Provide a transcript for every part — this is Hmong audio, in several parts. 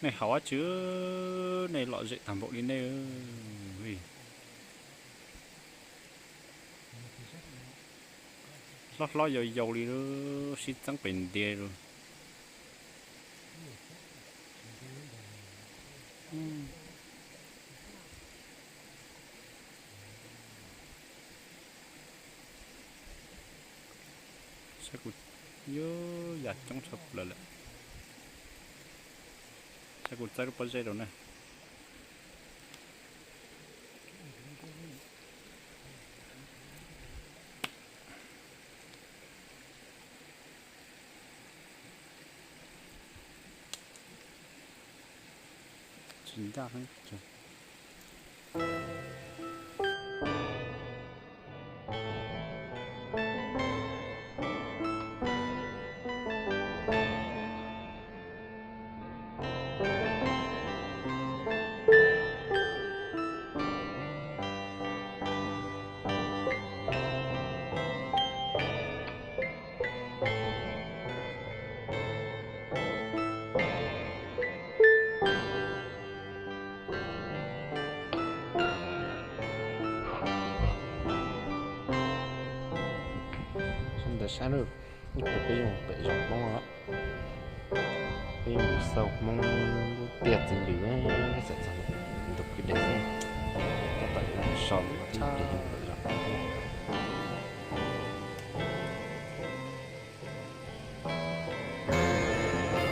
Nej haus dab tsi, nej lom zem tag npaum li nej. Hlob hlob yau yau li, sib txeeb pes ntia li. Saib kuv, yuav ya coob tshaj plaws lawm. Saib kuv txawb lub pob zeb rau na. Tsis ncaj heev. Sawv daws saib lawm, ib pliag peb yuav mus pem zos Hmoob os. Peb yuav mus xauj Hmoob lub tiaj txiv lws, txawm txog ntug kwj deg xwb. Tab tom so ib pliag yuav mus pem zos Hmoob.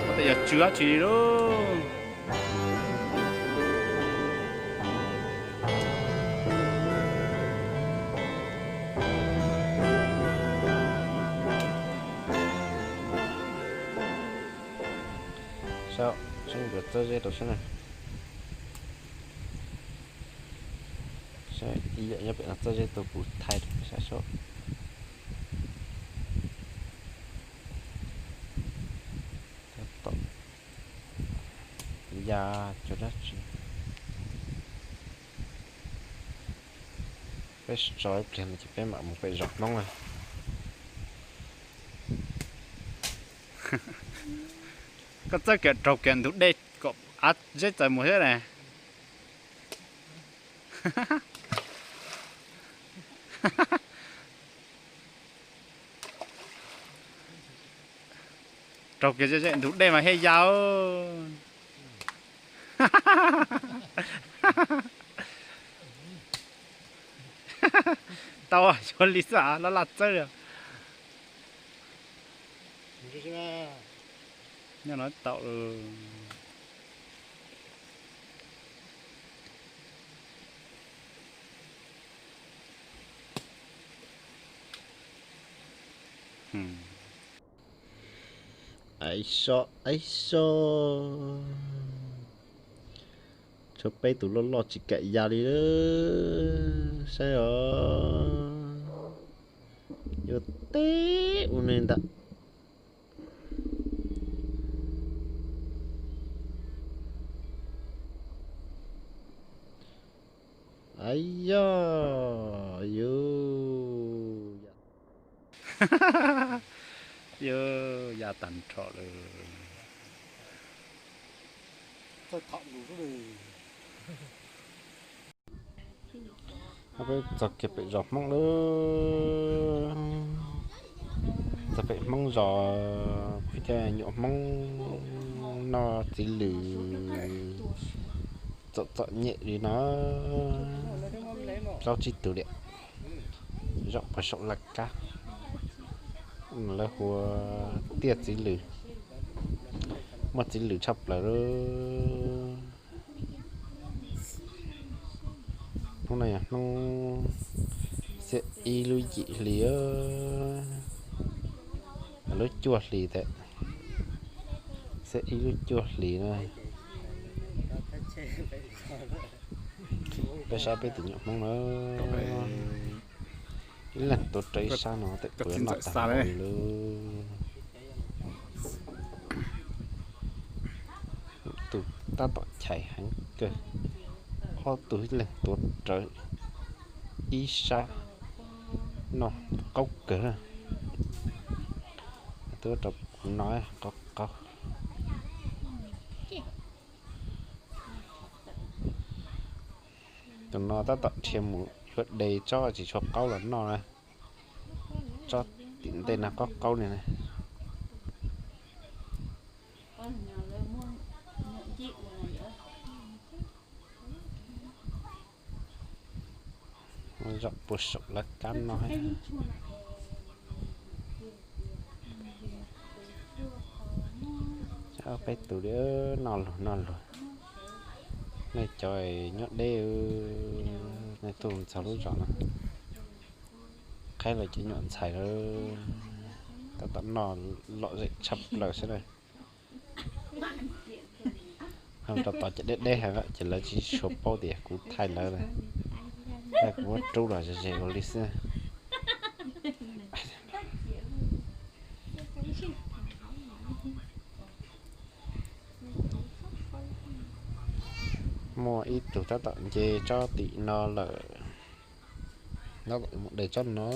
Ua tej yog tsw dab tsi li lauj. Saib, saib nkawd txawb zeb rau saib na. Saib ib yam nyob pem no txawb zeb tuaj kuv thaij rau saib seb. Tab tom ya cov dab tsi. Peb so ib pliag no ces peb mam mus pem zos Hmoob na. Koj txawb kiag raug kiag ntug dej kom av zeb txawm mus thiab ne. Raug kiag zeb, ntug dej mas thiaj yau. Tau, yuav li xwb, laj laj txawb li. Nyob no tau. Aiv so, aiv so. Tshuav peb tus loj loj tsis kam ya li lawm, saib os. Yuav teb ua neeg ntag. Aiv yog, yus, yus ya tag nrho lawm. Peb txog kiag pem zos Hmoob lawm. Txog pem Hmoob zos, peb cov nyuam Hmoob noj txiv lws txom txom nyem li no, plaub tsib tug liam, zaum pag saum laj kab. Lawv hu ua tiaj txiv lws, muaj txiv lws tshaj plaws lawm. Hnub no yog hnub xiab ib lub yim hli, lub cuaj hli thiab, xiab ib lub cuaj hli na. Peb sab peb tus nyuam Hmoob na, ib leeg tuav rawv ib sab no tes puas noj tag npaum li lawm. Tus tab tom chais heev kawg, ob tug ib leeg tuav rawv ib sab, noj qaub kawg. Twb rau kuv no qaub qaub. Tus no tab tom dhia mus yuav de tsob tsis tshua qaub los noj na. Tsob tim ntej no qaub qaub li na. Zom puag saum lawv kab no. Ob peb tus li, noj lug noj lug. Nej cov nyob deb, nej tuaj txog lub zos no, qhaib los cov nyuam ntxhais lawm, tab tom noj lom zem tshaj plaws xwb na. Ho rau tod ces deb deb heev ces lawv tsis tshua paub tias kuv thaij lawv na. Kuv muab rub los ze ze ua li xwb. Muaj ib tug tab tom nce tsob tim no lawm. Tab tom mus de tsob no.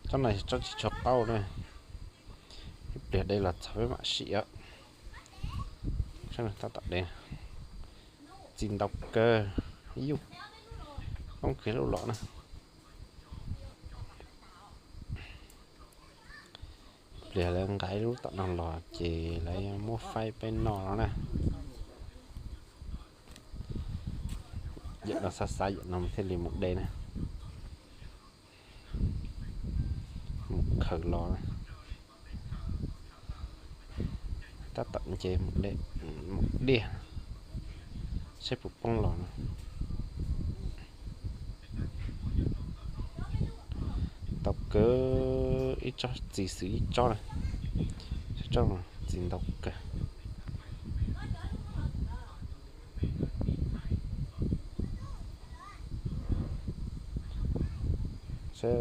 Tsob no tsob tsis tshua qaub na. Ib pliag de los txog peb mam sim os. Tab tom de. Txiv ntau kawg. Yuj, poob kiag lub los na. Pliag lawv nqa ib lub tom no los ces lawv muab faib peb noj no na. Yam no xav xav yam no thiaj li mus de na. Mus khaws los, tab tom nce mus diaj, saib puas poob los no. Ntau kawg, ib tsob txiv xwm ib tsob na. Tsob txiv ntau kawg. Seb,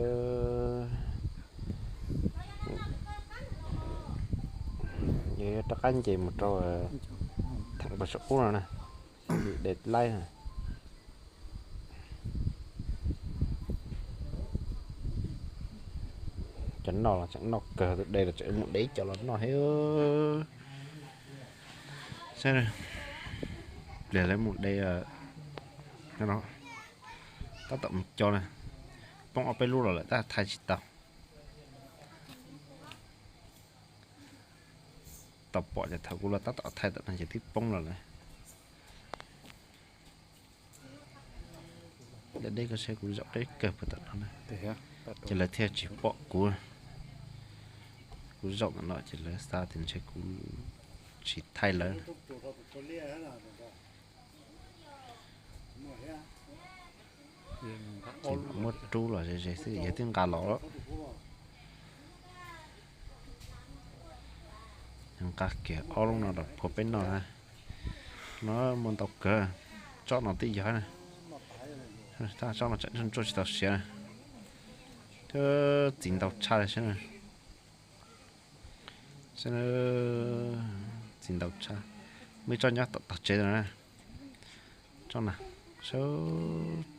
yog yuav rov qab nce mus rau theem puag saum ub no na, de laib na. Cov noj los tseem noj kawg, tus de los tseem mus de ib co los noj thiab. Saib, pliag lawv mus de no, tab tom mus co na, poob ob peb lub los lawm tab thaij tsis tau. Tau pom ces thaum kuv los tab tom thaij tom no ces twb poob los lawm. Deb deb koj saib kuv zaum deb kawg puag tom no na, ces lawv thiaj tsis pom kuv. Kuv zaum tom no ces lawv xav tias ntshe kuv tsis thaij lawv. Ces muab rub los ze ze xwb, yog twb nqa los. Nqa kiag ob lub no rau phuav peb noj na. No muaj ntau kawg, tsob no twb yog na. Tsob no tseem ntsuaj tsis tau siav na. Txiv ntau tshaj li saib. Txiv ntau tshaj. Muaj ib tsob nyob tom tog tsev no na. Tsob na, sab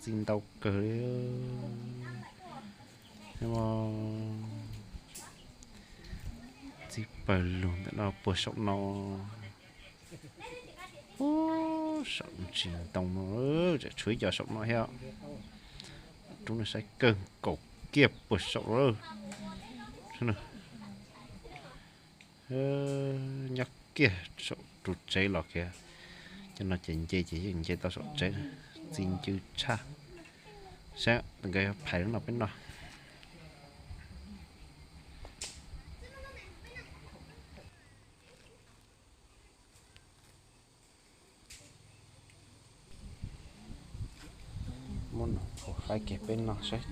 txiv ntau kawg li. Txiv pawg lug ntawm no puag saum no. Saum ntsis ntoo no, tseem tshuav ib co saum no thiab. Rub nej saib kawg nkaus kiag puag saum lawm. Nyob kiag saum ru tsev los kiag. Cov no ces nce ces yeej nce tau saum tsev, txi ncw tshaj. Saib nkawd yuav phais lub no peb noj. Muab no faib kiag peb noj saib.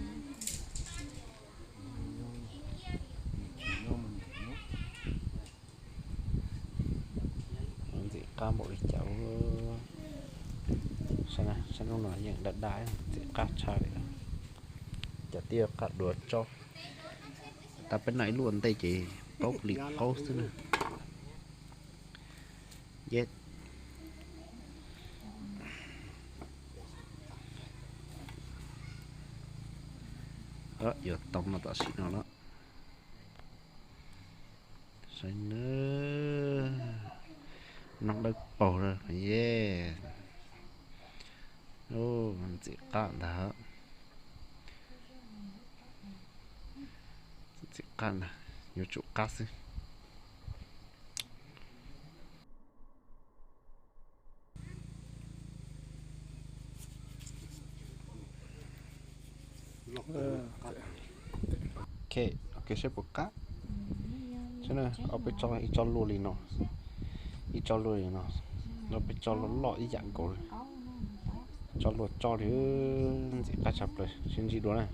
Ntxim qab npaum li cas. Saib, hnub no yeej daj daj, ntxim qab tshaj li. Cov tib qab dua tsob, tab peb noj ib lub ua ntej ces paub li paub xwb na. Yuav tau no tam sim no los. Saib nawb, noob dawb paug lawm. Ntxim qab ntag. Ntxim qab ntag, yuav tsum qab xwb. Ok, saib puas qab. Ob peb tsob, ib tsob luaj li no, ib tsob luaj li no, no peb tsob loj loj ib yam nkaus. Tsob luaj tsob li, ntxim qab tshaj plaws, sib ntsib dua na.